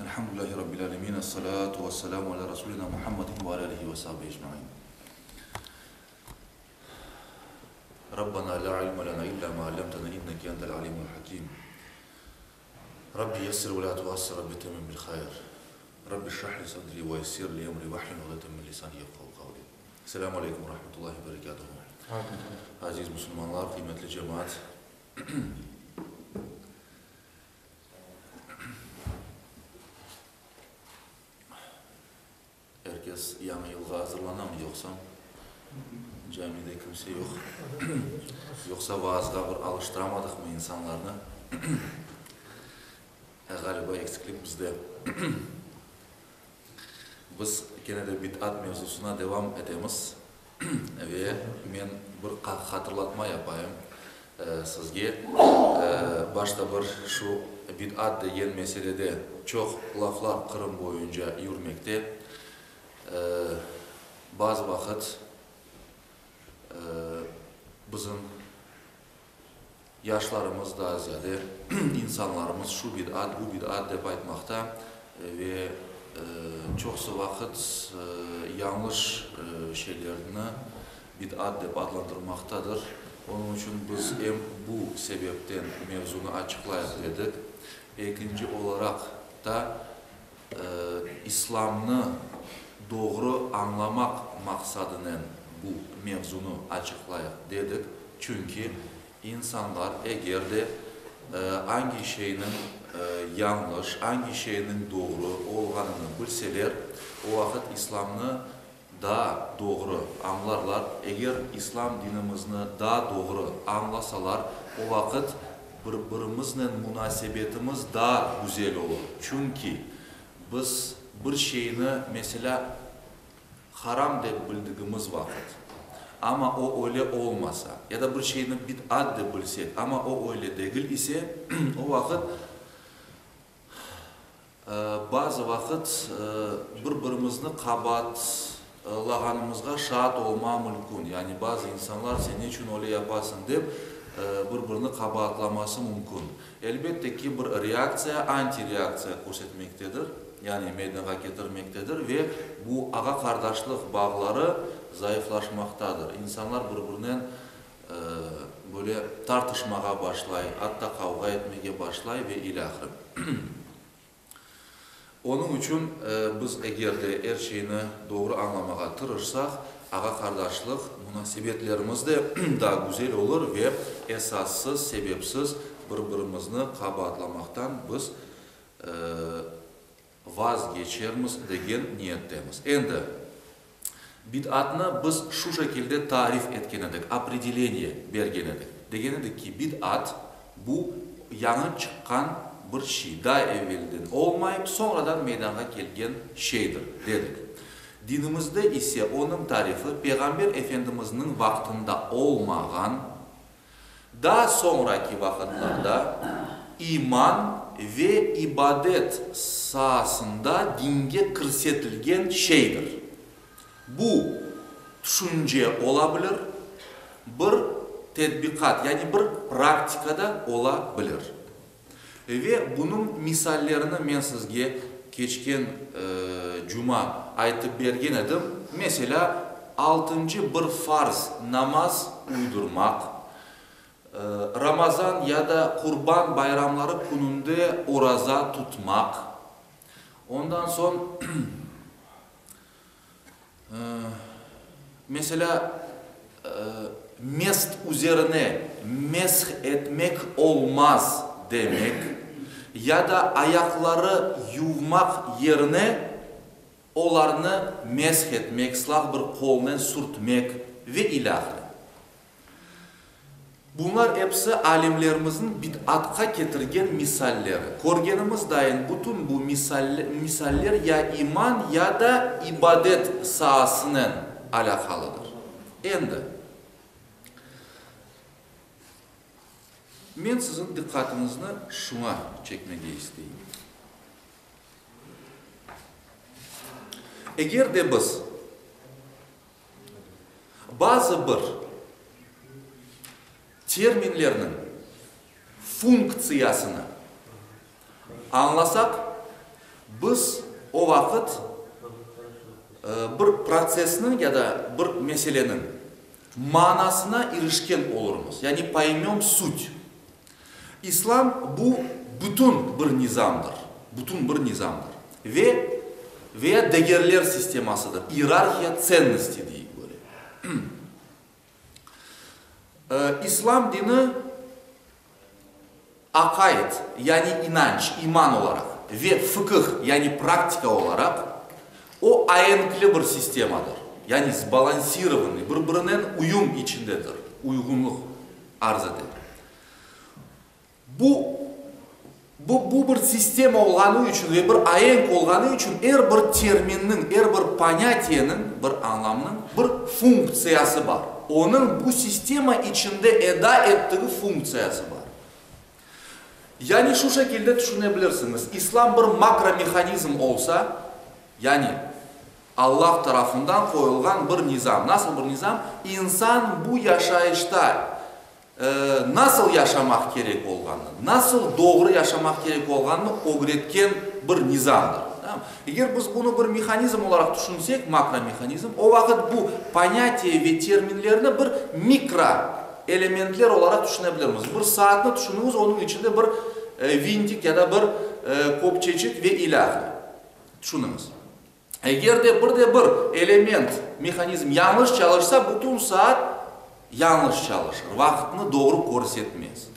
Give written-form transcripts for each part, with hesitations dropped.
Elhamdülillahi Rabbil alemin, Es-salatu ves-selamu ala Rasulina Muhammedin ve ala alihi ve sahbihi ecmain. Rabbana la ilme lena illa ma allamtena inneke entel alimul hakim. Rabbi yessir ve la tuassir, Rabbi temmim bil hayr. Rabbi şrah li sadri ve yessir li emri vahlul uqdeten min lisani yefkahu kavli. Selamu aleykum ve rahmetullahi ve berekatuhu. Aziz musulmanlar, qıymetli cemaat. Er kes Yañı yılğa azırlanamı yoqsa? Camide kimse yoq. Yoqsa vaazğa bir alıştıramadıqmı insanlarnı? Ğaliba, eksiklik bizde. Biz kene de bid'at mevzusına devam etemiz ve men bir hatırlatma yapayım sizge. Başta bir şu bid'at degen meselede çoq laflar Qırım boyunca yürmekte. Bazı vaqıt bizim Yaşlarımız daa ziyade insanlarımız şu bid'at, bu bid'at dep aytmaqta ve çoqusı vaqıt yañlış şeylerni bid'at dep adlandırmaqtadır. Onıñ içün biz em bu sebepten mevzunı açıqlayıq dedik. Ekinci olaraq da İslamnı doğru añlamaq maqsadınen bu mevzunı açıqlayıq dedik, çünki insanlar eger de angi şeyniñ yañlış, angi şeyniñ doğru olğanını bilseler, o vaqıt İslamnı daa doğru añlarlar, eger İslam dinimizni daa doğru añlasalar, o vaqıt bir-birimiznen munasebetimiz daa güzel olur. Çünki biz bir şeyni, meselâ, haram dep bildigimiz vaqıt, amma o öyle olmasa, ya da bir şeyni bid'at dep bilsek, amma o öyle degil ise, o vaqıt Bazı vaqıt bir-birimizni qabaatlağanımızğa şaat olma mülkün. Yani bazı insanlar sen neçün öyle yapasıñ dep, bir-birini qabaatlaması mümkün. Elbette ki, bir reaktsiya antireaktsiya körsetmektedir, yani meydanğa ketirmektedir ve bu ağa-qardaşlıq bağları zayıflaşmaqtadır. İnsanlar bir-birinen böyle tartışmağa başlay, atta qavğa etmege başlay ve ilâhre. Onıñ içün biz eger de er şeyni doğru añlamağa tırışsaq, ağa-qardaşlıq munasebetlerimiz de daa güzel olur ve esassız, sebepsiz bir-birimizni qabaatlamaqtan biz vazgeçermiz degen niyettemiz. Endi, bid'atnı biz şu şekilde tarif etken edik, opredeleniye bergen edik. Degen edik ki, bid'at, bu yañı çıqqan bir şey, daa evelden olmayıp, soñradan meydanğa kelgen şeydir, dedik. Dinimizde ise onıñ tarifi Peyğamber Efendimizniñ vaqtında olmağan, Daa soñraki vaqıtlarda iman ve ibadet saasında dinge kirsetilgen şeydir. Bu, tüşünce ola bilir, bir tedbiqat, yani bir praktika da ola bilir. Ve bunıñ misallerini men sizge keçken cuma aytıp bergen edim, meselâ, altıncı bir farz namaz uydurmaq, Ramazan ya da Qurban bayramları kününde oraza tutmaq, ondan soñ, Meselâ, mest üzerine mesh etmek olmaz demek ya da ayaqları yuvmaq yerine olarnı mesh etmek, sılaq bir qolnen sürtmek ve ilâhre. Bunlar episi alimlerimizniñ bid'atqa ketirgen misalleri. Körgenimiz dayın bütün bu misaller ya iman, ya da ibadet saasınen alâqalıdır. Endi, men siziñ diqqatıñıznı şuña çekmege isteyim. Eger de biz. Bazı bir terminlerniñ funktsiyasını añlasaq, Biz o vaqıt bir protsessniñ ya da bir meseleniñ manasına irişken olurmız, yani poymem sut. İslam bu bütün bir nizamdır, bütün bir nizamdır ve veya degerler sistemasıdır, iyerarhiya tsennosti deyik böyle. İslam dini aqaid, yani inanç, iman olaraq ve fıkıh, yani praktika olaraq o aenkli bir sistemadır, yani sbalansirovannıy, bir-birinen uyum içindedir, uyğunlıq arz ete. Bu, bu, bu bir sistema olğanı içün ve bir aenk olğanı içün er bir terminniñ, er bir ponâtiyeniñ, bir añlamnıñ bir funktsiyası bar. Onıñ bu sistema içinde eda ettigi funktsiyası bar. Yani şu şekilde tüşüne bilirsiñiz, İslam bir makromehanizm olsa, yani Allah tarafından qoyulğan bir nizam. Nasıl bir nizam? İnsan bu yaşayışta nasıl yaşamaq kerek olğanını, nasıl doğru yaşamaq kerek olğanını ögretken bir nizamdır. Eger biz bunı bir mehanizm olaraq tüşünsek, makromehanizm, o vaqıt bu ponâtiye ve terminlerni bir mikro elementler olaraq tüşüne bilirmiz. Bir saatnı tüşüniñiz, onıñ içinde bir vintik ya da bir köpçeçik ve ilâhre. Tüşüniñiz. Eger de bir de bir element, mehanizm yañlış çalışsa, bütün saat yañlış çalışır, vaqıtnı doğru körsetmez.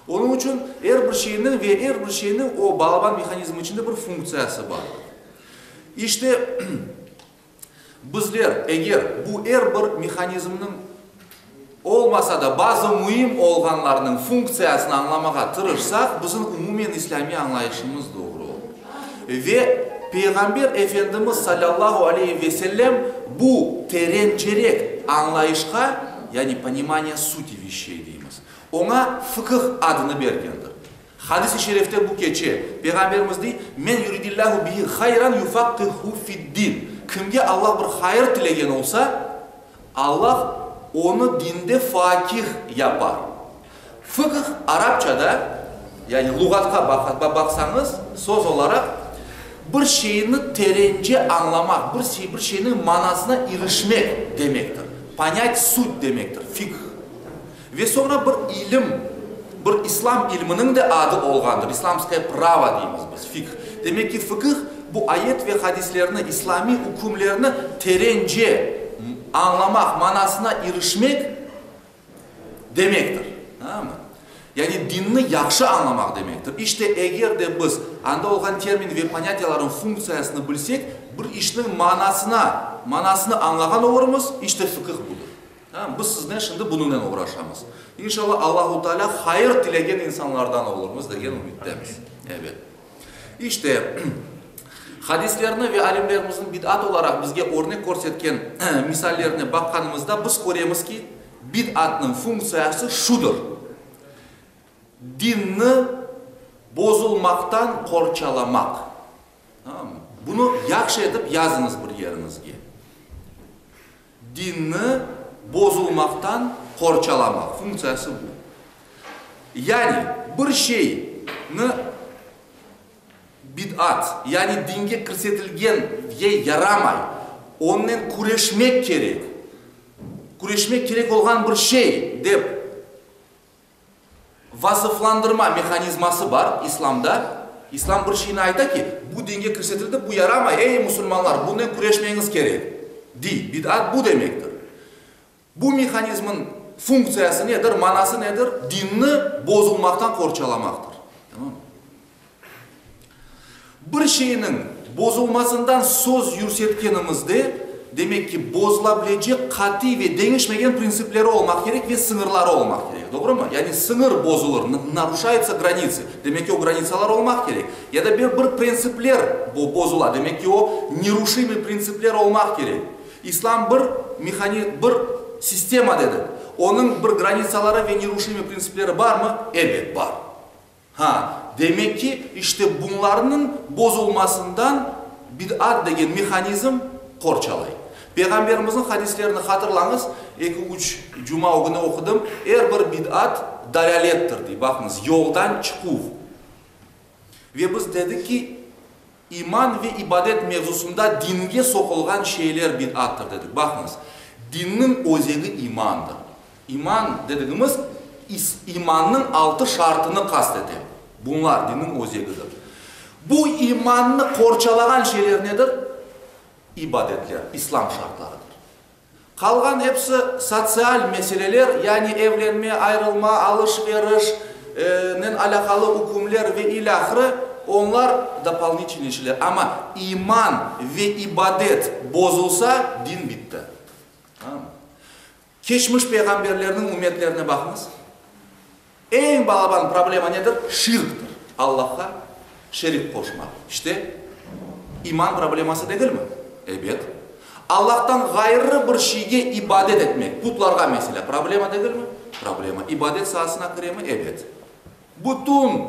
Onıñ içün er bir şeyniñ ve er bir şeyniñ o balaban mehanizm içinde bir funktsiyası bardır. İşte, bizler eger bu er bir mehanizmniñ olmasa da bazı müim olğanlarnıñ funktsiyasını añlamağa tırışsaq, bizim umumen islâmiy añlayışımız doğru olur. Ve Peyğamber Efendimiz salâllahu aleyhi ve sellem bu terencerek añlayışqa, yani ponimaniye suti veşşey deymiz, oña fıkıh adını bergendir. Hadis-i şerifte bu keçe, Peyğamberimiz dey, Men yuridillahu bihi hayran yufaqqihu fid-din, Kimge Allah bir hayır tilegen olsa, Allah onı dinde fakih yapar. Fıkh arapçada, yani luğatqa baqsañız, söz olaraq, bir şeyni terence añlamaq, bir şeyniñ manasına irişmek demektir. Ponять sut demektir, fikh. Ve soñra bir ilim, bir islam ilminiñ de adı olğandır, islamskoye pravo deymiz biz, fikh. Demek ki, fıkıh, bu ayet ve hadislerni, islamiy ükümlerni terence añlamaq, manasına irişmek demektir. Tamam mı? Yani dinni yahşı añlamaq demektir. İşte, eger de biz anda olğan termin ve ponâtiyalarnıñ funktsiyasını bilsek, bir işniñ manasına, manasını añlağan olurmız, işte fıkıh budır. Tamam, biz siznen şimdi bunıñnen oğraşamız. İnşallah, Allahu Teala hayır tilegen insanlardan olurmız degen ümittemiz. Ebet. İşte, hadislerni ve alimlerimizniñ bid'at olaraq bizge örnek körsetken misallerine baqqanımızda biz köremiz ki, bid'atnıñ funktsiyası şudır, dinni bozulmaqtan qorçalamaq. Tamam mı? Bunı yahşı etip yazıñız bir yeriñizge. Dinni bozulmaqtan qorçalamaq, funktsiyası bu. Yani bir şeyni bid'at, yani dinge kirsetilgen ye yaramay, onnen küreşmek kerek, küreşmek kerek olğan bir şey dep Vasıflandırma mehanizması bar İslamda. İslam bir şeyni ayta ki, bu dinge kirsetildi, bu yaramay, ey, musulmanlar, bunnen küreşmeñiz kerek, dey. Bid'at bu demektir. Bu mehanizmniñ funktsiyası nedir, manası nedir? Dinni bozulmaqtan qorçalamaqtır. Tamam. Bir şeyniñ bozulmasından söz yürsetkenimizde, demek ki, bozula bilecek qatiy ve deñişmegen printsipleri olmaq kerek ve sıñırları olmaq kerek, doğrumı? Yani sıñır bozulır, naruşayutsa granitsı, demek ki, o granitsalar olmaq kerek. Ya da bir bir printsipler bozula, demek ki, o neruşimıy printsipler olmaq kerek. İslam bir mehani, bir sistema dedik, onıñ bir granitsaları ve neruşimıy printsipleri barmı? Ebet, bar. Ha, demek ki, işte bunlarnıñ bozulmasından bid'at degen mehanizm qorçalay. Peyğamberimizniñ hadislerini hatırlañız, eki-üç cuma ögüne oqudım, er bir bid'at dalâlettir, dey, baqıñız, yoldan çıquv. Ve biz dedik ki. İman ve ibadet mevzusında dinge soqulğan şeyler bid'attır dedik. Baqıñız, dinniñ özegi imandır. İman dedigimiz, imannıñ altı şartını qast ete. Bunlar, dinniñ özegidir. Bu imannı qorçalağan şeyler nedir? İbadetler, İslam şartlarıdır. Qalğan episi sotsial meseleler, yani evlenme, ayırılma, alış-veriş, nen alâqalı ükümler ve ilâhre, onlar dopolnitelnıy şeyler. Amma iman ve ibadet bozulsa, din bitti. Tamam mı? Keçmiş peyğamberlerniñ ümmetlerine baqıñız. Eñ balaban problema nedir? Şirktir, Allahqa şerik qoşmaq. İşte, iman probleması degilmi? Ebet. Allahtan ğayrı bir şeyge ibadet etmek, putlarğa meselâ, problema degilmi? Problema. İbadet saasına kiremi? Ebet. Bütün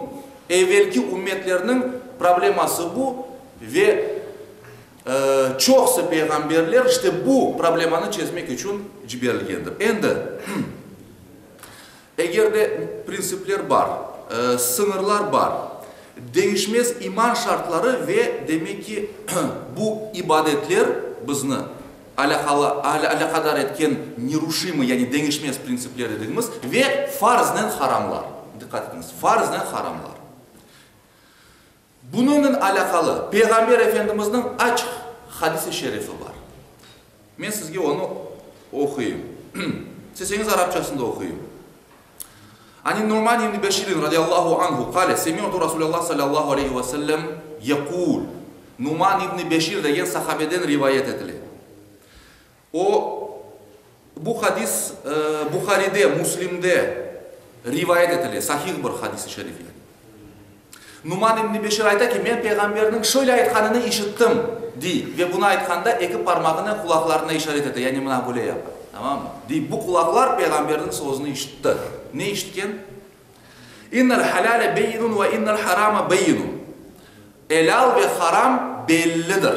evelki ümmetlerniñ probleması bu ve çoqsı peyğamberler işte bu problemanı çezmek içün ciberilgendir. Endi, eger de printsipler bar, sıñırlar bar, deñişmez iman şartları ve demek ki, bu ibadetler bizni alâqalı, alâqadar etken neruşimıy, yani deñişmez printsipler dedigimiz ve farznen haramlar. Diqqat etiñiz, farznen haramlar. Bunıñnen alâqalı Peyğamber Efendimizniñ açıq hadis-i şerifi bar. Men sizge onı oquyım. İsteseñiz arapçasını da oquyım. Anin-Nu'man ibn Beşirin radiyallahu anhu qale, Semi'tu Rasulâllah salâllahu aleyhi ve sellem yequl, Numan ibn Beşir degen sahabeden rivayet etile. O, bu hadis Buharide, Müslimde rivayet etile, sahih bir hadis-i şerif yani. Numan ibn Beşir ayta ki, men Peyğamberniñ şöyle aytqanını işittim, dey, ve bunı aytqanda eki parmağınen qulaqlarına işaret ete, yani mına böyle yapa, tamammı? Dey, bu qulaqlar Peyğamberniñ sözüni işitti. Ne işitken? İnnel halâle beyinun ve innel harâme beyinun. Elâl ve haram bellidir,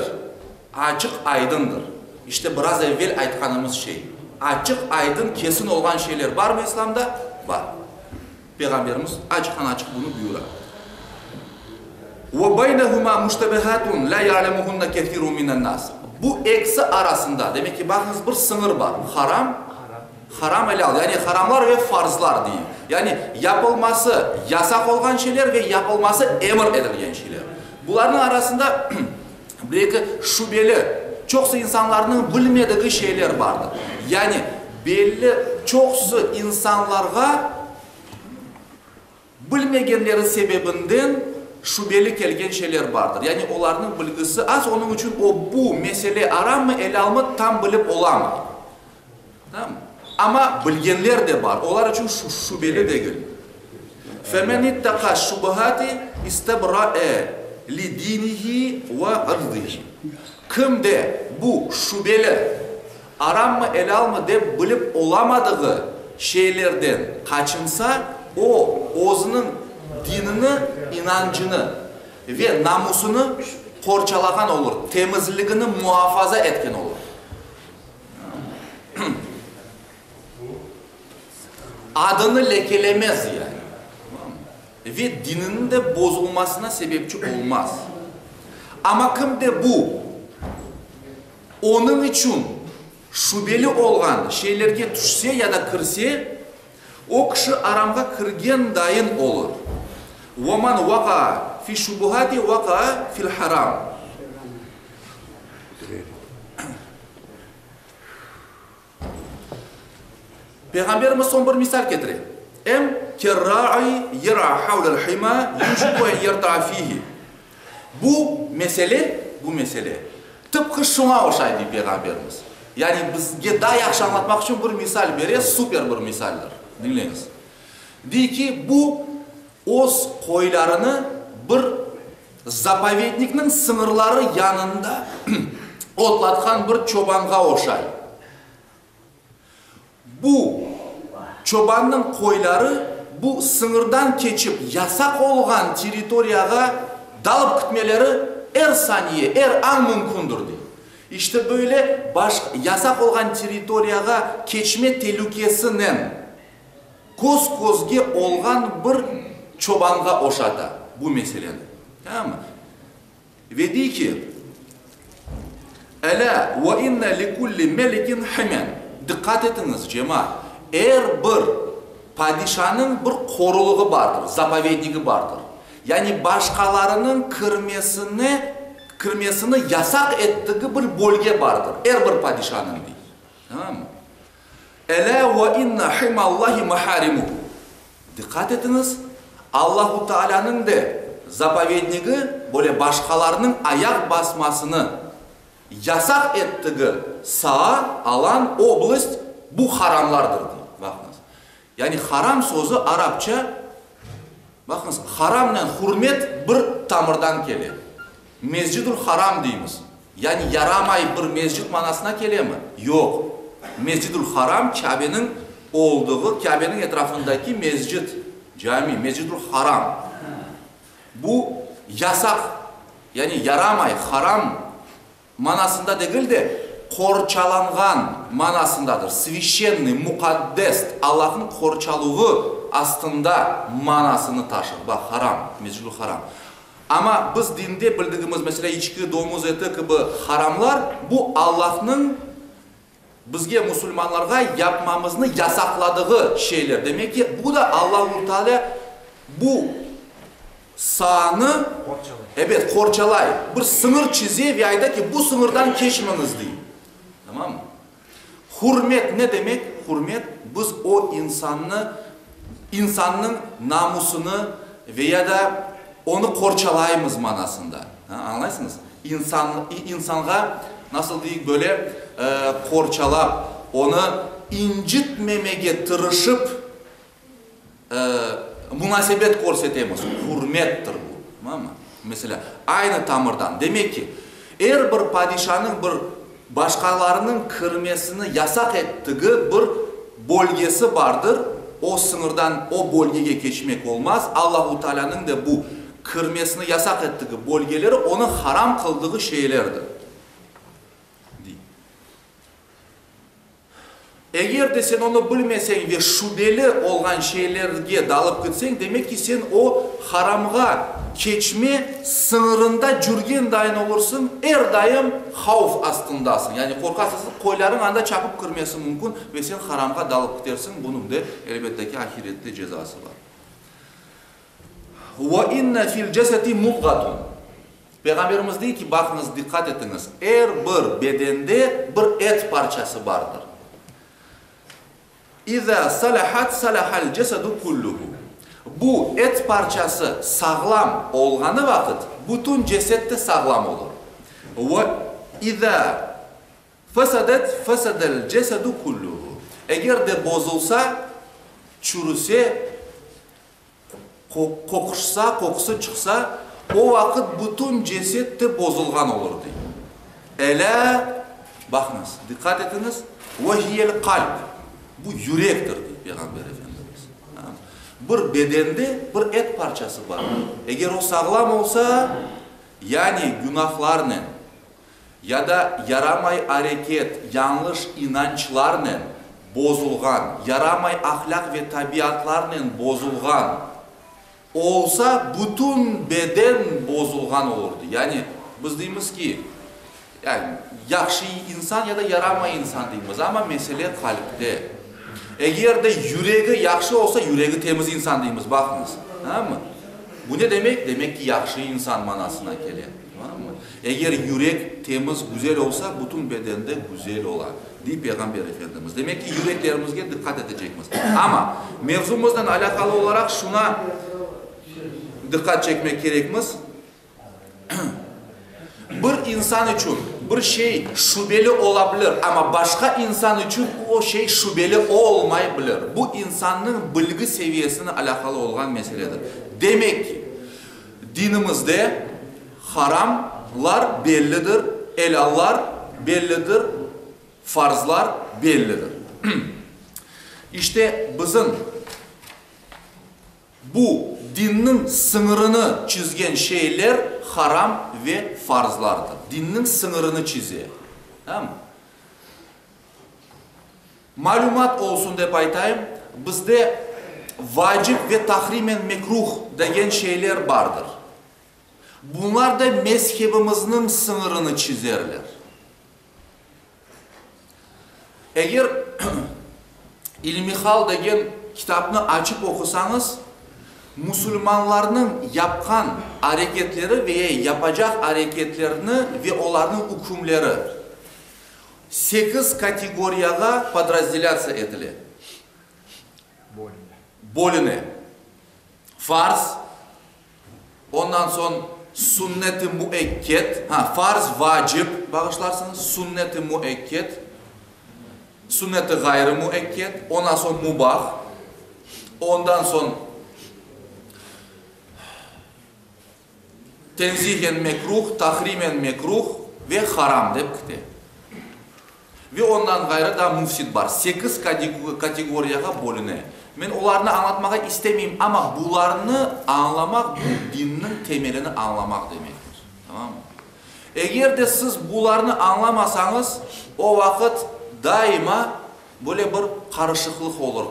açıq-aydındır. İşte biraz evvel aytqanımız şey. Açıq-aydın, kesin olğan şeyler barmı İslamda? Bar. Peyğamberimiz açıqtan-açıq bunı buyura. Ve beynehuma müştebehatun la ya'lemuhunne kethirun minen-nas. Bu ekisi arasında, demek ki, baqıñız, bir sıñır bar, haram, haram elâl, yani haramlar ve farzlar deyik. Yani yapılması yasaq olğan şeyler ve yapılması emir etilgen şeyler. Bularnıñ arasında bir-eki şübeli, çoqusı insanlarnıñ bilmedigi şeyler bardır. Yani belli çoqusı insanlarğa Bilmegenleri sebebinden şübeli kelgen şeyler bardır. Yani olarnıñ bilgisi az, onıñ içün o bu mesele arammı, elâlmı tam bilip olamay. Tamam? Amma bilgenler de bar, olar içün şübeli degil. Femen ittaqa şubuhati istebra'e li dinihi ve ırdihi. Kim de bu şübeli, Arammı, elâlmı dep bilip olamadığı şeylerden qaçınsa, o, özüniñ dinini, inancını ve namusını qorçalağan olur, temizligini muafaza etken olur. Adını lekelemez yani. Ve dininiñ de bozulmasına sebepçi olmaz. Amma kim de bu Onıñ içün şübeli olğan şeylerge tüşse ya da kirse, o kişi aramğa kirgen dayın olur. Ve men vaqa'a fiş-şubuhati vaqa'a fil-haram. Peyğamberimiz soñ bir misal ketire, Em kerra'i yer'a havlel hima yuşiku en yerta'a fihi. Bu mesele, bu mesele tıpqı şuña oşay, dey Peyğamberimiz. Yani bizge daa yahşı añlatmaq içün bir misal bere, super bir misaldir. Diñleñiz. Dey ki, bu öz qoylarını bir zapovednikniñ sıñırları yanında otlatqan bir çobanğa oşay. Bu çobannıñ qoyları bu sıñırdan keçip yasaq olğan territoriyağa dalıp kitmeleri er saniye, er añ mümkündir, dey. İşte böyle baş yasaq olğan territoriyağa keçme telükesinen köz-közge olğan bir çobanğa oşata bu meseleni. Tamam mı? Ve dey ki, Elâ ve inne li kulli melikin himen, Diqqat etiñiz, cemaat, er bir padişanıñ bir qorulığı bardır, zapovednigi bardır. Yani başqalarınıñ kirmesine, kirmesini yasaq ettigi bir bölge bardır, er bir padişanıñ, dey. Tamam mı? Elâ ve inne himallahi maharimuhu, Diqqat etiñiz, Allahu Taalânıñ de zapovednigi böyle başqalarınıñ ayaq basmasını yasaq ettigi saa, alan, oblast, bu haramlardır, dey. Baqıñız. Yani haram sözü arapça, baqıñız, haramnen hürmet bir tamırdan kele. Mescidül Haram deymiz. Yani yaramay bir mescid manasına kelemi? Yoq. Mescidül Haram, Kâbeniñ olduğı, Kâbeniñ etrafındaki mescid, cami, Mescidül Haram. Bu yasaq, yani yaramay, haram manasında degil de, qorçalanğan manasındadır, svişennıy, muqaddes, Allahnıñ qorçaluvı astında manasını taşır. Baq, haram, Mescidül Haram. Amma biz dinde bildigimiz, meselâ, içki, domuz eti kibi haramlar, bu Allahnıñ bizge, musulmanlarğa, yapmamıznı yasaqladığı şeyler. Demek ki, bu da Allahu Teala bu saanı, ebet, qorçalay, bir sıñır çize ve ayta ki, bu sıñırdan keçmeñiz, dey. Tamammı? Hürmet ne demek? Hürmet, biz o insannı, insannıñ namusını ve ya da onı qorçalaymız manasında. Añlaysıñız? İnsan, insanğa, nasıl deyik, böyle qorçalap, onı incitmemege tırışıp, munasebet körsetemiz, hürmettir bu. Tamam mı? Meselâ, aynı tamırdan. Demek ki, er bir padişanıñ bir başqalarınıñ kirmesini yasaq ettigi bir bölgesi bardır, o sıñırdan o bölgege keçmek olmaz. Allahu Taalânıñ da bu kirmesini yasaq ettigi bölgeleri onıñ haram qıldığı şeylerdir. Dey. Eger de sen onı bilmeseñ ve şübeli olğan şeylerge dalıp kitseñ, demek ki, sen o haramğa keçme sıñırında cürgen dayın olursıñ, er daim havf astındasıñ, yani qorqasıñ, qoylarıñ anda çapıp kirmesi mümkün ve sen haramğa dalıp kitersiñ, bunıñ de, elbette ki, ahirette cezası bar. Ve inne fil cesedi mudgatun. Peyğamberimiz dey ki, baqıñız, diqqat etiñiz, er bir bedende bir et parçası bardır. İza salahat salahal cesedu kulluhu. Bu et parçası sağlam olğanı vaqıt, bütün ceset de sağlam olur. Ve iza fesedet fesedel cesedu kulluhu. Eger de bozulsa, çürüse, Qoquşsa, qoqusı çıqsa, o vaqıt bütün ceset de bozulğan olur, dey. Elâ, baqıñız, diqqat etiñiz, ve hiyel qalb, bu yürektir, dey Peyğamber Efendimiz. Bir bedende bir et parçası bar. Eger o sağlam olsa, yani günahlarnen ya da yaramay areket, yañlış inançlarnen bozulğan, yaramay ahlâq ve tabiatlarnen bozulğan olsa, bütün beden bozulğan olurdı. Yani, biz deymiz ki, yani, yahşı insan ya da yaramay insan deymiz, amma mesele qalpte. Eger de yüregi yahşı olsa, yüregi temiz insan deymiz, baqıñız, tamam mı? Bu ne demek? Demek ki, yahşı insan manasına kele. Tamam mı? Eger yürek temiz, güzel olsa, bütün beden de güzel ola, dey Peyğamber Efendimiz. Demek ki, yüreklerimizge diqqat etecekmiz. Amma mevzumıznen alâqalı olaraq şuna diqqat çekmek kerekmiz, bir insan içün bir şey şübeli ola bilir, amma başqa insan içün o şey şübeli olmay bilir. Bu insannıñ bilgi seviyesinen alâqalı olğan meseledir. Demek ki, Dinimizde haram lar bellidir, elâllar bellidir, farzlar bellidir. İşte, bizim bu dinniñ sıñırını çizgen şeyler haram ve farzlardır. Dinniñ sıñırını çize. Tamam mı? Malümat olsun dep aytayım, bizde vacip ve tahrimen mekruh degen şeyler bardır. Bunlar da mezhebimizniñ sıñırını çizerler. Eger İlmihal degen kitapnı açıp oqusañız, musulmanlarnıñ yapqan areketleri ve yapacaq areketlerini ve olarnıñ ükümleri sekiz kategoriyağa podrazdelâtsiya etile, bölüne. Farz, ondan soñ sünnet-i müekket, ha, farz, vacip, bağışlarsıñız, sünnet-i müekket, sünnet-i ğayrı müekket, ondan soñ mubah, ondan soñ tenzihen mekruh, tahrimen mekruh ve haram dep kite. Ve ondan ğayrı daa müfsit bar. Sekiz kategoriyağa bölüne. Men olarnı añlatmağa istemeyim, amma bularnı añlamaq bu dinniñ temelini añlamaq demektir. Tamammı? Eger de siz bularnı añlamasañız, o vaqıt daima böyle bir qarışıqlıq olur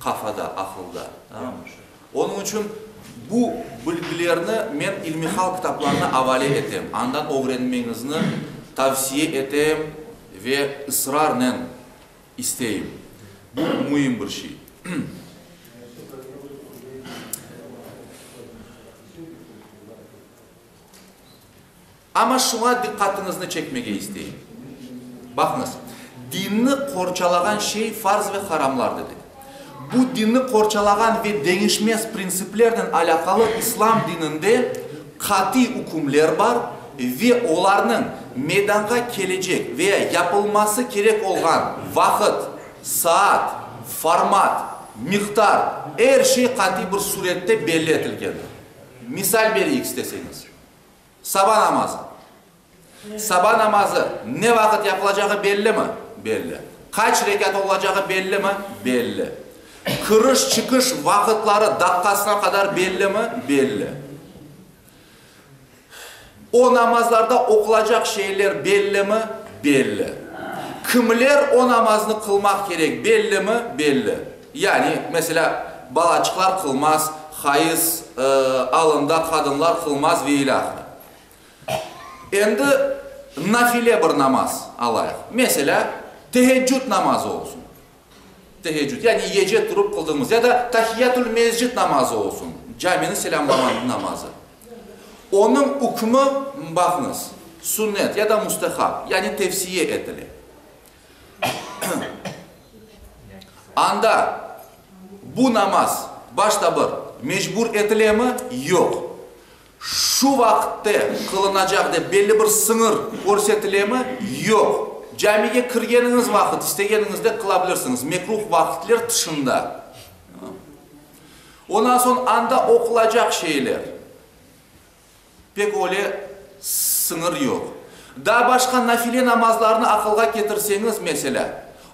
qafada, aqılda. Tamammı? Onıñ içün bu bilgilerni men ilmihal kitaplarına avale etem, andan ögrenmeñizni tavsiye etem ve ısrarnen isteyim. Bu müim bir şey. Amma şuña diqqatıñıznı çekmege isteyim. Baqıñız, dinni qorçalağan şey farz ve haramlar dedik. Bu dinni qorçalağan ve deñişmez printsiplernen alâqalı İslam dininde qatiy ükümler bar ve olarnıñ meydanğa kelecek veya yapılması kerek olğan vaqıt, saat, format, miqdar, er şey qatiy bir sürette belli etilgendir. Misal bereyik isteseñiz. Saba namazı. Saba namazı ne vaqıt yapılacağı bellimi? Belli. Qaç rekât olacağı bellimi? Belli. Kiriş-çıqış vaqıtları daqqasına qadar bellimi? Belli. O namazlarda oqulacaq şeyler bellimi? Belli. Kimler o namaznı qılmaq kerek bellimi? Belli. Yani, meselâ, balaçıqlar qılmaz, hayız alında qadınlar qılmaz ve ilâhre. Endi nafile bir namaz alayıq. Meselâ, teheccüd namazı olsun. Teheccüd, yani gece turıp qıldığımız, ya da tahiyyatül mescid namazı olsun, camini selâmlama namazı. Onıñ ükmü, baqıñız, sünnet ya da mustehab, yani tevsiye etile. Anda bu namaz başta bir mecbur etilemi? Yoq. Şu vaqıtte qılınacaq dep belli bir sıñır körsetilemi? Yoq. Camige kirgeniñiz vaqıt istegeniñizde qıla bilirsiñiz, mekruh vaqıtler tışında. Ondan soñ anda oqulacaq şeyler. Pek öyle sıñır yoq. Daa başqa nafile namazlarnı aqılğa ketirseñiz, meselâ,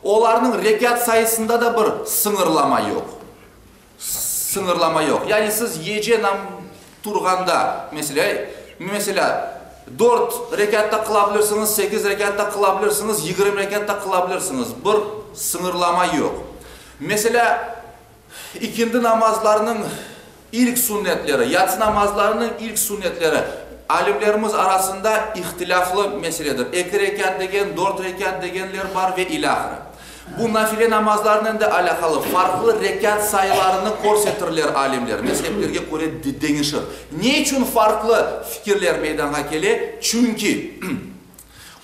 olarnıñ rekât sayısında da bir sıñırlama yoq. Sıñırlama yoq. Yani siz gece nam turğanda, meselâ, meselâ, dört rekât da qıla bilirsiñiz, sekiz rekât da qıla bilirsiñiz, 20 rekât da qıla bilirsiñiz. Bir sıñırlama yoq. Meselâ, İkindi namazlarınıñ ilk sünnetleri, yatsı namazlarınıñ ilk sünnetleri alimlerimiz arasında ihtilâflı meseledir. Eki rekât degen, dört rekât degenler bar ve ilâhre. Bu nafile namazlarınen de alâqalı farqlı rekât sayılarını körsetirler alimler, mezheplerge köre deñişir. Ne içün farqlı fikirler meydanğa kele? Çünki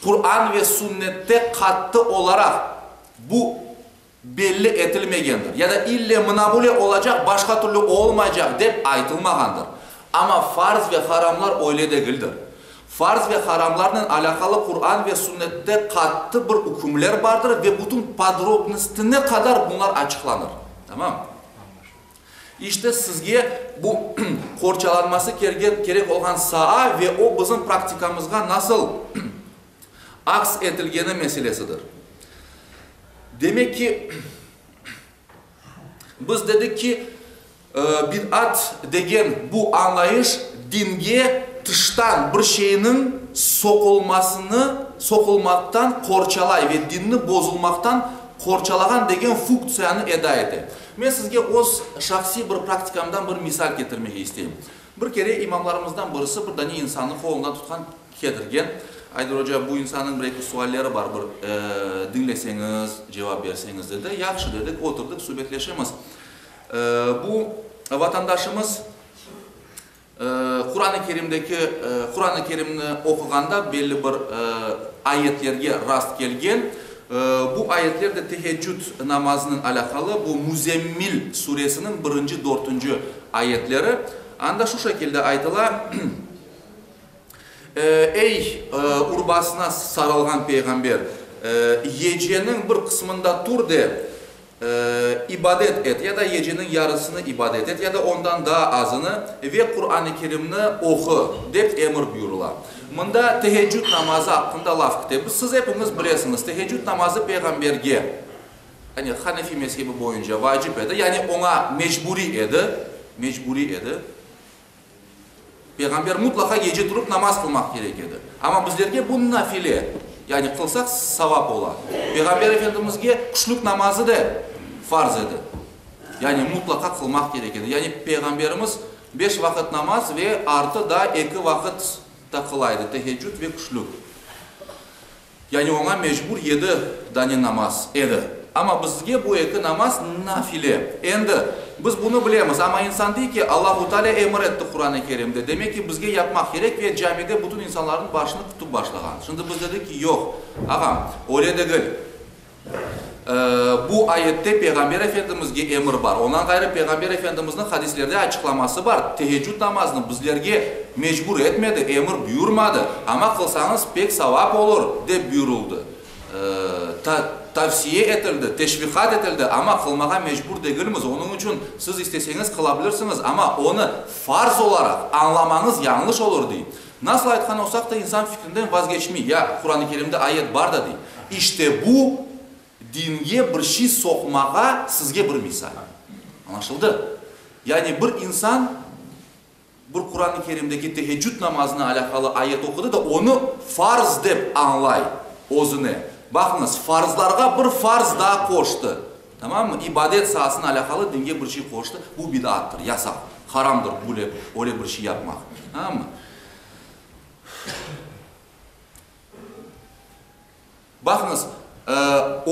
Quran ve Sünnette qattı olaraq bu belli etilmegendir ya da ille mına böyle olacaq, başqa türlü olmaycaq dep aytılmağandır. Amma farz ve haramlar öyle degildir. Farz ve haramlarnen alâqalı Quran ve Sünnette qattı bir ükümler bardır ve bütün podrobnostine qadar bunlar açıqlanır. Tamam? İşte sizge bu qorçalanması kerek olğan saa ve o bizim praktikamızğa nasıl aks etilgeni meselesidir. Demek ki, biz dedik ki, bid'at degen bu añlayış dinge tıştan bir şeyniñ soqulmasını, soqulmaqtan qorçalay ve dinni bozulmaqtan qorçalağan degen fuktsiyanı eda ete. Men sizge öz şahsiy bir praktikamdan bir misal ketirmege isteyim. Bir kere imamlarımızdan birisi bir dane insannı qolundan tutqan ketirgen. Ayder oca, bu insannıñ bir-eki sualleri bar, bir diñleseñiz, cevap berseñiz, dedi. Yahşı, dedik, oturdıq, subetleşemiz. Bu vatandaşımız Quran-ı Kerimdeki, Quran-ı Kerimni oquğanda belli bir ayetlerge rast kelgen. Bu ayetler de teheccüd namazınen alâqalı, bu Müzzemmil suresiniñ birinci, dörtünci ayetleri. Anda şu şekilde aytıla, Ey, urbasına sarılğan peyğamber, geceniñ bir qısmında tur de, İbadet et, ya da geceniñ yarısını ibadet et, ya da ondan daa azını, ve Quran-ı Kerimni oqu, dep emir buyurıla. Mında teheccüd namazı aqqında laf kete. Biz, siz epiñiz bilesiñiz, teheccüd namazı peyğamberge, yani Hanefi mezhebi boyunca vacip edi, yani oña mecburiy edi, mecburiy edi. Peyğamber mutlaqa gece turıp namaz qılmaq kerek edi. Amma bizlerge bu nafile, yani qılsaq savap ola. Peyğamber Efendimizge küşlük namazı da farz edi. Yani mutlaqa qılmaq kerek edi. Yani Peyğamberimiz beş vaqıt namaz ve artı da eki vaqıt da qıla edi, teheccüd ve küşlük. Yani oña mecbur yedi dane namaz edi. Amma bizge bu eki namaz nafile. Endi, biz bunı bilemiz, amma insan dey ki, Allahu Teala emir etti Quran-ı Kerimde, demek ki, bizge yapmaq kerek ve camide bütün insanlarnıñ başını tutıp başlağan. Şimdi biz dedik ki, yoq, ağam, öyle degil. Bu ayette Peyğamber Efendimizge emir bar. Ondan ğayrı Peyğamber Efendimizniñ hadislerde açıqlaması bar, teheccüd namazını bizlerge mecbur etmedi, emir buyurmadı, amma qılsañız pek savap olur, dep buyurıldı, tavsiye etildi, teşviqat etildi, amma qılmağa mecbur degilmiz, onıñ içün siz isteseñiz qıla bilirsiñiz, amma onı farz olaraq añlamañız yañlış olur, dey. Nasıl aytqan olsaq da, insan fikrinden vazgeçmey, ya Quran-ı Kerimde ayet bar da, dey. İşte bu, dinge bir şey soqmağa sizge bir misal. Añlaşıldı? Yani bir insan bir Quran-ı Kerimdeki teheccüd namazına alâqalı ayet oqudı da, onı farz dep añlay özüne. Baqıñız, farzlarğa bir farz daa qoştı. Tamammı? İbadet saasına alâqalı dinge bir şey qoştı, bu bid'attır, yasaq, haramdır böyle, öyle bir şey yapmaq. Tamammı? Baqıñız,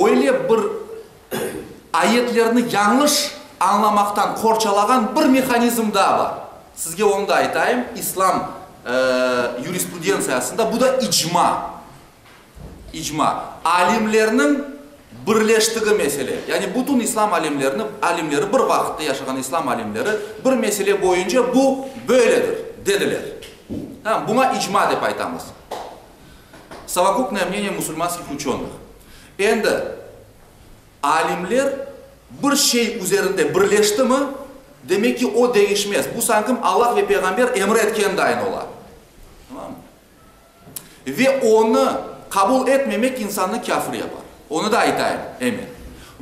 öyle bir ayetlerni yañlış añlamaqtan qorçalağan bir mehanizm daa bar. Sizge onı da aytayım, İslam yurisprudentsiyasında bu da icma. İcma, alimlerniñ birleştigi mesele. Yani bütün islam alimlerini, alimleri, bir vaqıtta yaşağan islam alimleri bir mesele boyunca bu böyledir, dediler. Tamam, buña icma dep aytamız. Совокупное мнение musulmanskih uçenıh. Endi alimler bir şey üzerinde birleştimi, demek ki, o deñişmez. Bu sankim Allah ve Peyğamber emir etken dayın ola. Tamam. Ve onı qabul etmemek insannı kâfir yapar. Onı da aytayım, emen.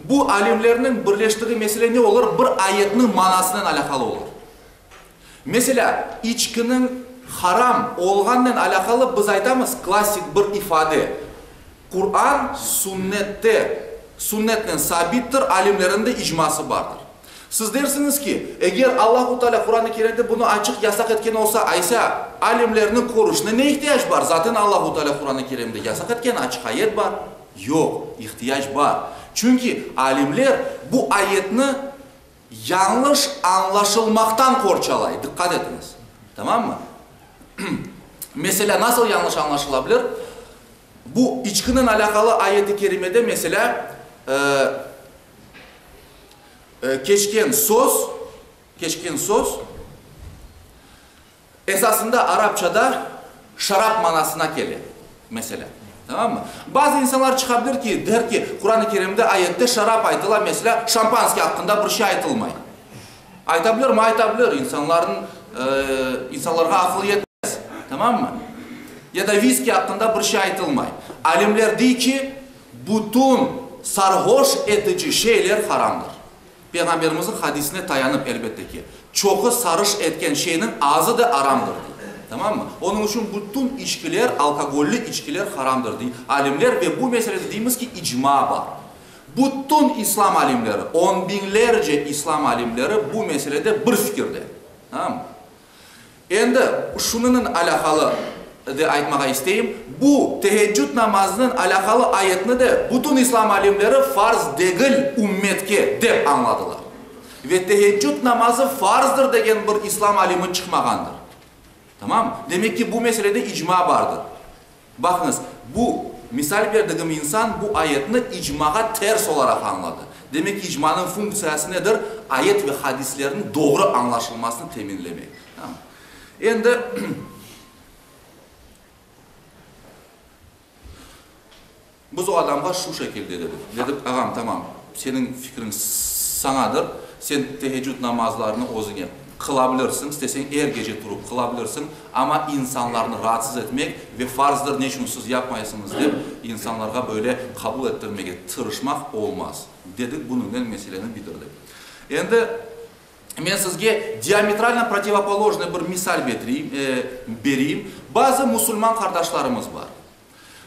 Bu alimlerniñ birleştiği mesele ne olur? Bir ayetniñ manasınen alâqalı olur. Meselâ, içkiniñ haram olğanınen alâqalı biz aytamız klassik bir ifade, Quran sünnette, sünnetnen sabittir, alimlerniñ de icması bardır. Siz dersiñiz ki, eger Allahu Teala Quran-ı Kerimde bunı açıq yasaq etken olsa, aysa, alimlerniñ körüşine ne ihtiyac bar? Zaten Allahu Teala Quran-ı Kerimde yasaq etken açıq ayet bar. Yoq, ihtiyac bar. Çünki alimler bu ayetni yañlış añlaşılmaqtan qorçalay. Diqqat etiñiz. Tamammı? Meselâ, nasıl yañlış añlaşıla bilir? Bu içkinen alâqalı ayet-i kerimede, meselâ, Keçken söz, keçken söz, esasında arapçada şarap manasına kele, meselâ. Tamammı? Bazı insanlar çıqa bilir ki, der ki, Quran-ı Kerimde ayette şarap aytıla, meselâ, şampanskiy aqqında bir şey aytılmay. Ayta bilirmi? Ayta bilir. İnsanlarnıñ, insanlarğa aqıl yetmez. Tamammı? Ya da viski aqqında bir şey aytılmay. Alimler dey ki, Bütün sarhoş etici şeyler haramdır. Peyğamberimizniñ hadisine tayanıp, elbette ki, çoqu sarış etken şeyniñ azı da aramdır, dey. Tamammı? Onıñ içün bütün içkiler, alkogolli içkiler haramdır, dey alimler ve bu meselede deymiz ki, icma bar. Bütün islam alimleri, on biñlerce islam alimleri bu meselede bir fikirde. Tamam mı? Endi şunınen alâqalı de aytmağa isteyim, bu teheccüd namazınen alâqalı ayetni de bütün islam alimleri farz degil ümmetke dep añladılar. Ve teheccüd namazı farzdır degen bir islam alimi çıqmağandır. Tamam? Demek ki, bu meselede icma bardır. Baqıñız, bu, misal berdigim insan bu ayetni icmağa ters olaraq añladı. Demek ki, icmanıñ funktsiyası nedir? Ayet ve hadislerniñ doğru añlaşılmasını teminlemek. Tamam. Endi, biz o adamğa şu şekilde dedik. Dedik, ağam, tamam, seniñ fikriñ sañadır, sen teheccüd namazlarını özüñe qıla bilirsiñ, isteseñ er gece turıp qıla bilirsiñ, amma insanlarnı raatsız etmek ve farzdır, ne içün siz yapmaysıñız dep insanlarğa böyle qabul ettirmege tırışmaq olmaz, dedik, bunıñnen meseleni bitirdik. Endi men sizge diametralno protivopolojnıy bir misal betireyim, bereyim. Bazı musulman qardaşlarımız bar.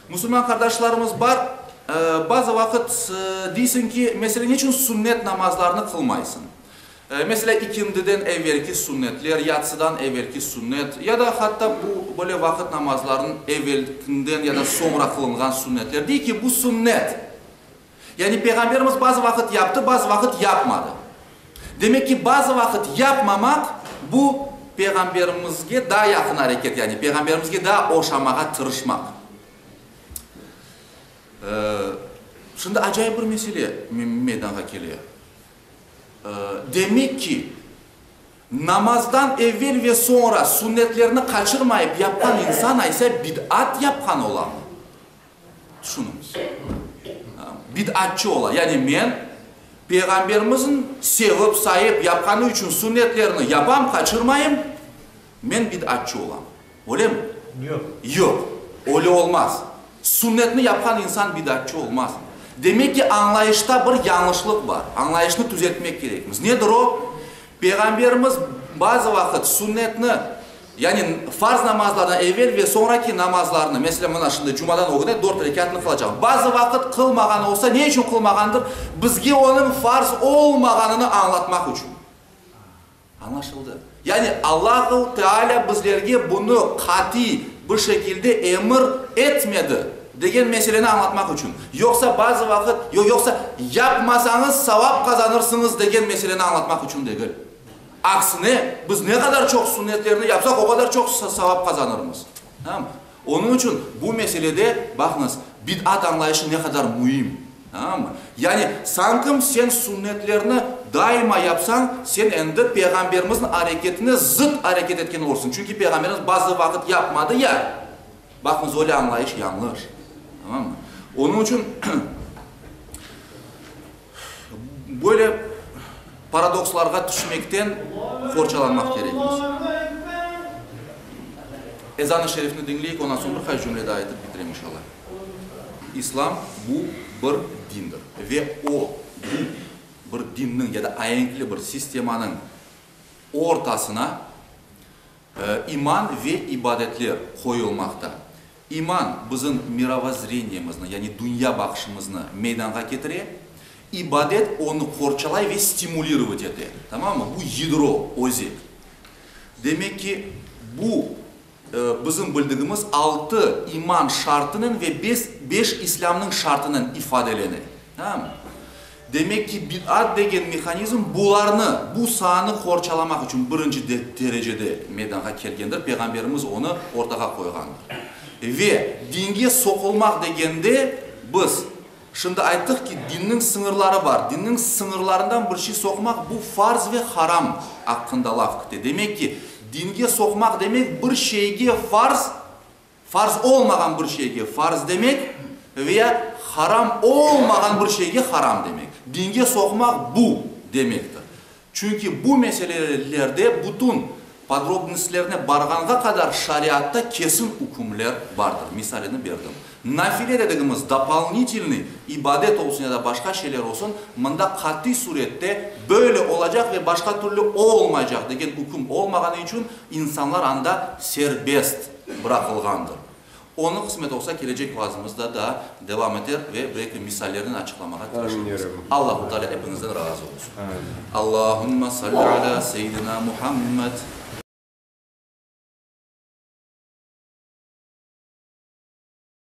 Musulman qardaşlarımız bar, bazı vaqıt deysiñ ki, meselâ, neçün sünnet namazlarını qılmaysıñ? Meselâ, ikindiden evelki sünnetler, yatsıdan evelki sünnet ya da hatta bu böyle vaqıt namazlarınıñ evelkinden ya da soñra qılınğan sünnetler. Dey ki, bu sünnet. Yani Peyğamberimiz bazı vaqıt yaptı, bazı vaqıt yapmadı. Demek ki, bazı vaqıt yapmamaq, bu, Peyğamberimizge daa yaqın areket, yani Peyğamberimizge daa oşamağa tırışmaq. Şimdi acayip bir mesele meydanğa kele. Demek ki, namazdan evel ve soñra sünnetlerni qaçırmayıp yapqan insan aysa bid'at yapqan olamı? Tüşüniñiz. Bid'atçı ola. Yani men Peyğamberimizniñ sevip, sayıp, yapqanı içün sünnetlerini yapam, qaçırmayım, men bid'atçı olam. Öylemi? Yoq. Yoq, öyle olmaz. Sünnetni yapqan insan bid'atçı olmaz. Demek ki, añlayışta bir yañlışlıq bar. Añlayışnı tüzetmek kerekmiz. Nedir o? Peyğamberimiz bazı vaqıt sünnetni, yani farz namazlardan evel ve soñraki namazlarnı, meselâ, mına şimdi cumadan ögüne dört rekâtnı qılacaq. Bazı vaqıt qılmağan olsa, ne içün qılmağandır? Bizge onıñ farz olmağanını añlatmaq içün. Añlaşıldı. Yani Allahu Tealâ bizlerge bunı qatiy bir şekilde emir etmedi, degen meseleni añlatmaq içün. Yoqsa bazı vaqıt, yoqsa yapmasañız savap qazanırsıñız degen meseleni añlatmaq içün degil. Aksine, biz ne qadar çoq sünnetlerni yapsaq, o qadar çoq savap qazanırmız. Tamam? Onıñ içün bu meselede, baqıñız, bid'at añlayışı ne qadar müim. Tamam mı? Yani, sankim sen sünnetlerni daima yapsañ, sen endi Peyğamberimizniñ areketine zıt areket etken olursıñ. Çünki Peyğamberimiz bazı vaqıt yapmadı ya. Baqıñız, öyle añlayış yañlış. Tamam mı? Onıñ içün böyle paradokslarğa tüşmekten qorçalanmaq kerekmiz. Ezan-ı şerifni diñleyik, ondan soñ bir qaç cümle daa aytıp bitirem, inşallah. İslam bu bir dindir ve o, bu bir dinniñ ya da aenkli bir sistemanıñ ortasına iman ve ibadetler qoyulmaqta. İman bizim mirovozzreniyemizni, yani dünya baqışımıznı meydanğa ketire, ibadet onı qorçalay ve stimulirovat ete, tamam mı? Bu yedro, özek. Demek ki, bu bizim bildigimiz altı iman şartınen ve beş İslâmnıñ şartınen ifadelene. Tamam mı? Demek ki, bid'at degen mehanizm bularnı, bu saanı qorçalamaq içün birinci derecede meydanğa kelgendir, Peyğamberimiz onı ortağa qoyğandır. Ve dinge soqulmaq degende biz şimdi ayttıq ki, dinniñ sıñırları bar, dinniñ sıñırlarından bir şey soqmaq bu farz ve haram aqqında laf kete. Demek ki, dinge soqmaq demek bir şeyge farz Farz olmağan bir şeyge farz demek ve ya haram olmağan bir şeyge haram demek. Dinge soqmaq bu demektir. Çünki bu meselelerde bütün podrobnostlerine barğanğa qadar şariatta kesin ükümler bardır. Misalini berdim. Nafile dedigimiz dopolnitelnıy ibadet olsun ya da başqa şeyler olsun, mında qatiy surette böyle olacaq ve başqa türlü olmaycaq degen üküm olmağanı içün insanlar anda serbest bıraqılğandır. Onı, qısmet olsa, kelecek vaazımızda daa devam eter ve bir-eki misallernen açıqlamağa tırışırmız. Allahu Teala epiñizden razı olsun. Allahumma salli ala seyyidina Muhammed.